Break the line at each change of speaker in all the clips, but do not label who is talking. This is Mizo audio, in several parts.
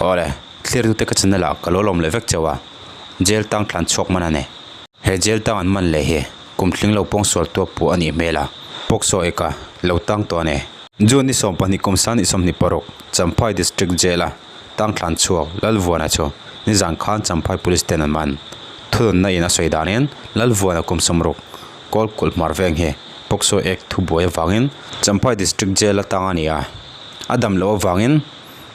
Awle, thlirtute ka channel ah ka lo lawm leh vek chauh a, jail tang thlan chhuak man a ni. He jail tang an man leh hi kum tling lo pawngsual tuak pawh a nih hmel a, Pawksaw eka lo tang tawh a ni. June ni 20 kum 2026 Champhai District Jail a tang thlan chhuak Lalvuana chu nizan khan Champhai Police ten an man. Thudawnna in a sawi danin Lalvuana kum 60 kawl kulh hmar veng hi Pawksaw ek thubuai avangin Champhai District Jail a tang a ni a, a dam loh avangin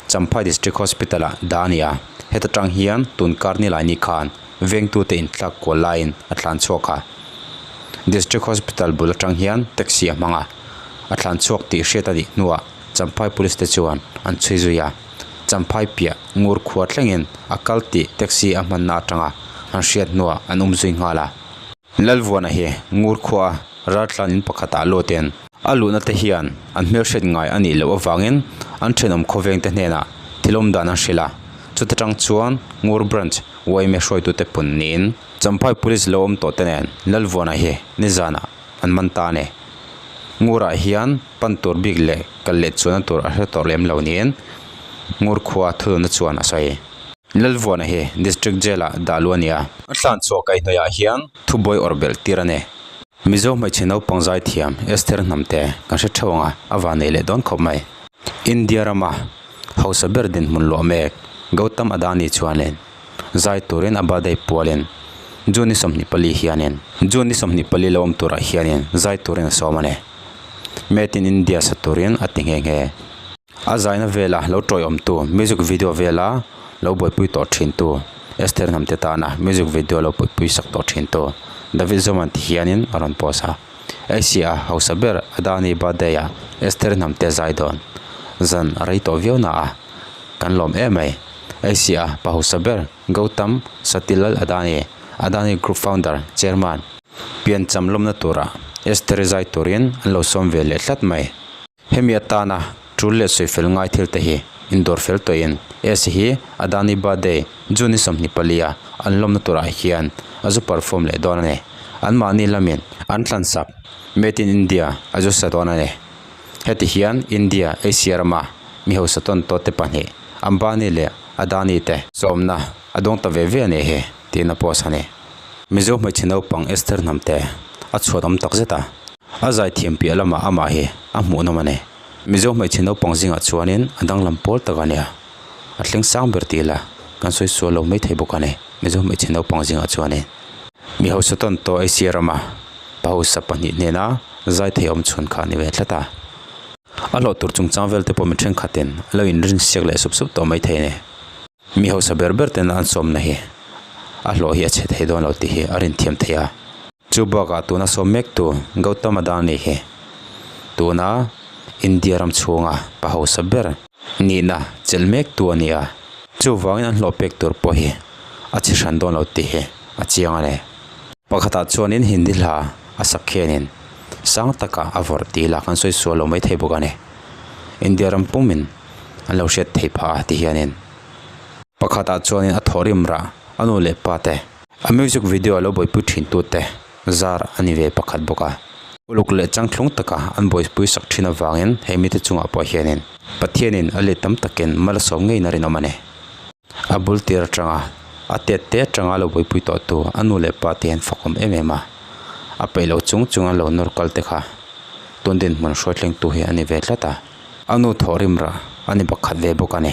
Champhai District Hospital ah dah a ni a, heta tang hian tun kar ni lai ni khan vengtute intlak kual laiin a tlan chhuak a. District Hospital bul atang hian taxi a hmang a, a tlan chhuak tih hriat a nih hnuah Champhai Police te chuan an chhui zui a. Champhai piah ngur khua thlengin a kal tih taxi a hmanna atanga an hriat hnuah an um zui nghal a. Lalvuana hi ngur khua raltlan in pakhatah lutin a luhna te hian an hmelhriat ngai a nih loh avangin an thenawm khawveng te hnenah thil awm dan an hrilh a, chuta tang chuan Ngur Branch yma hruaitute pun niin Champhai Police lo awm tawh te nen Lalvuana hi nizanah an man ta a ni. Ngurah hian pan tur bik leh kal leh chuanna tur a hre tawh lem lo niin Ngur khua thudawna chuan a sawi. Lalvuana hi District Jail ah dah luh a ni a. A tlan chhuah kaihhnawih ah hian thubuai awrh belh tir a ni. Mizo hmeichhe naupang zaithiam Esther Hnamte kan hre theuh ang a, a van nei leh dawn khawp mai. India rama hausa ber dinhmun luah mek Gautam Adani chuanin zai turin a birthday pualin June ni 24 hianin June ni 24 lo awm turah hianin zai turin a sawm a ni. Made in India sa turin a ti nghe nghe. A zaina vela lo tawiawmtu music video vela lo buaipui tawh thintu Esther Hnamte tana music video lo puipui sak tawh thintu David Zawman ti hianin a rawn post a. Asia hausa ber Adani birthday ah Esther Hnamte zai dawn zan a rei tawh viau na a kan lawm em mai. Asia pa hausa ber Gautam Satilal Adani, Adani Group founder, chairman, piancham lawmna turah Esther zai turin an lo sawm ve leh tlat mai. Hemi atana tul leh sawi fel ngai thil te hi indawr fel tawhin Esi hi Adani birthday June ni 24 a an lawmna turah hian a zu perform leh dawn a ni. Anmahni lamin an thlan sak Made in India a zu sa dawn a ni. Heti hian India Asia rama mi hausa tawn tawt te pahnih Ambani leh Adani te sawmna a dawng ta ve ve a ni hi tiin a post a ni. Mizo hmeichhe naupang Esther Hnamte a chhuat awm tak zet a. A zaithiam piah lamah amah hi a hmuhnawm a ni. Mizo hmeichhe naupang zingah chuanin a danglam pawl tak a nia. A thleng sang ber tih ila kan sawi sual lo maithei bawk a ni. Mizo hmeichhe naupang zingah chuanin. Mi hausa tawn tawh Asia rama pa hausa pahnih hnena zaithei awm chhun kha a ni ve tlat a. A hlawh tur chungchang vel te pawh mi thenkhatin a lo inrin siak leh sup sup tawh maithei a ni. Mi hausa ber ber ten an sawmna hi a hlawh hi a chhe thei dawn lo tih hi a rinthiam thei a. Chu bakah tuna sawm mek tu Gautam Adani hi tuna India ram chhunga pa hausa ber nihna chelh mek tu a ni a. Chuvangin an hlawh pek tur pawh hi a chhe hran dawn lo tih hi a chiang a ni. Pakhatah chuanin Hindi hla a sak khianin sang takah a vawrh tih lah kan sawi sual lo maithei bawk a ni. India ram pumin an lo hriat theih phah a ti hianin pakhatah chuanin a thawhrim rah a nu leh pa te a music video a lo buaipui thin tu te zar a ni ve pakhat bawk a. Uluk leh changthlung taka an buaipui sak thin avangin he mite chungah pawh hianin Pathianin a let tam takin mal a sawm ngeiin a rinawm a ni. A bul tir atanga a tet te atanga lo buaipui tawh tu a nu leh pa te hian fakawm em em a, a peih loh chung chunga lo nawr kal te kha tun dinhmun hruaithleng tu hi a ni ve tlat a. A nu thawh rim rah a ni pakhat ve bawk a ni.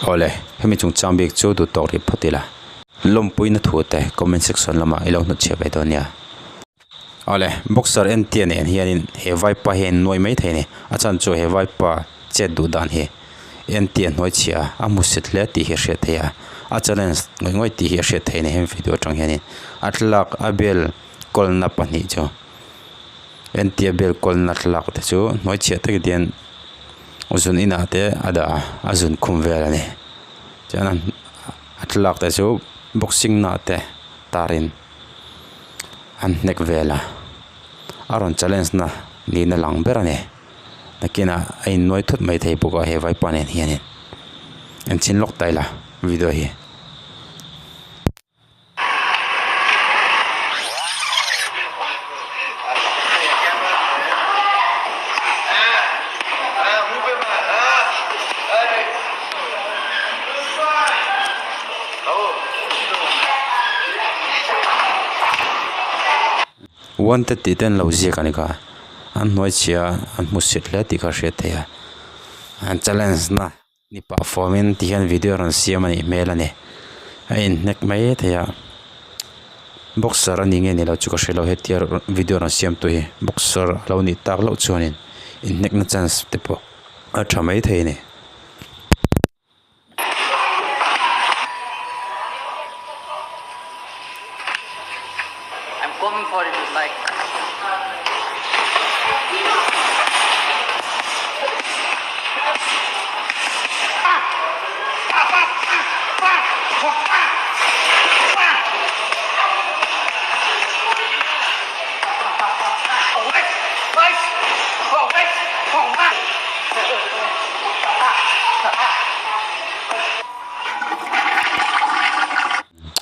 Awle, hemi chungchang bik chu duh tawk rih phawt ila. Lawmpuina thu te comment section lamah i lo hnutchhiah ve dawn nia. Awle, boxer entia nen hianin he vaipa hi a innuai mai thei a ni. A chhan chu he vaipa chet duh dan hi entia hnuai chhia a hmusit hle tih hi a hriat theih a. A challenge ngawih ngawih tih hi a hriat theih a ni hemi video atang hianin. A thlalak a bel kawlna pahnih chu. Entia bel kawlna thlalak te chu hnuai chhiah tak hian zun inah te a dah a a zun khum vel a ni chuan a thlalak te chu boxing naah te tarin an hnek vel a a rawn challenge na niin a lang ber a ni nakinah a innuai thut mai thei bawk a he vaipa nen hianin en chhin lawk ta ila video hi. Wanted tih te an lo ziak a ni kha an hnuai chhia an hmu sit hle tih kha a hriat theih a an challenge na ni pah fawm in ti hian video rawn siam a nih hmel a ni a inhnek mai thei a boxer a ni nge ni lo chu ka hre lo hetia video rawn siam tu hi boxer a lo nih tak loh chuanin inhnek na chance te pawh a tha mai thei a ni.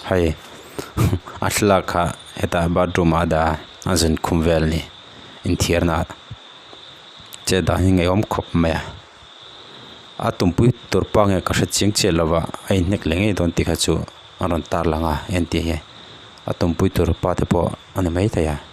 Hei a thlalak kha hetah bathroom ah a dah a a zun khum vel a ni inthiarna ah chet dan hi ngaihawm khawp mai a a tumpui tur pa nge ka hre chiang chiah lo va a inhnek leh ngei dawn tih kha chu a rawn tar lang a entir hi a tumpui tur pa te pawh a ni maithei a.